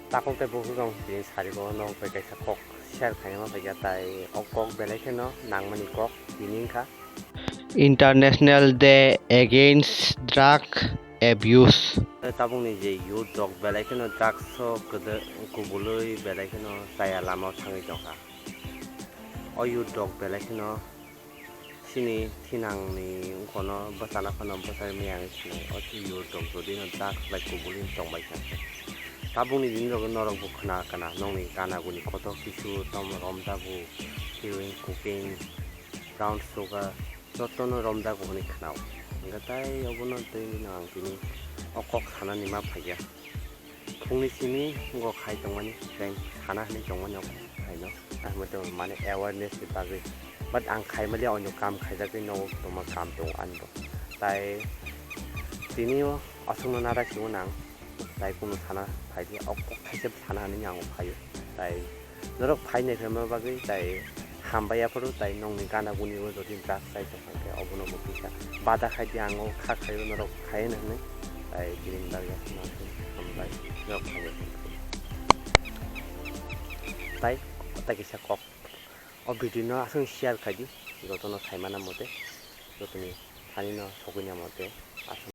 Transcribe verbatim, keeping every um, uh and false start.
Takhuk tei bukhuk rok tini sarigo no bai kaisa kok share khaina ma paikha, tai o kok belai kheno nangmani kok tini wngkha International Day Against Drug Abuse. Tabukni je youth rok belai kheno drugs o kwdw-, kubului belai kheno chaya lama o thangwi tongkha. O youth rok belai kheno chini thinangni wngkhono bwchana phano bwchai maya hinwi sinai. O youth rok jodi no drugs bai kubului tongbai kha khe, tabukni dini rok norok bo khna kana nokni gana guni kotor kisu tom romjago, heroin, cocaine, brown sugar, jotono romjago hinwi khnao. Hwnkhe tai obono tei no ang tini o kok sanani ma phaikha. Phungni simi wngkha khai tongmani, tei sana hinwi tongmani o khaino. Ang hwnwi tongo mane awareness ni bagwi. But ang khaimaliya, onyo kam khaijakgwi nogo tongma kam tongo ani bo. Tai tini o aswkno narak simo nang, tai kunu sana phaidi, o kok khaisa sana hinwi ang phaio. Tai norok phai naiphema bagwi tai hambai aphuru, tai nokni gana guni o jodi drugs chai tongkha khe obono bo kisa bada khai di, ang o kha khaio norok khai hwnwi, tai tini bagwi aswkno hambai norok phai naiphema. Tai, tai kisa kok o video no aswk share khai di, jotono saimana mote, jotoni thani no sogwina mote, aswk.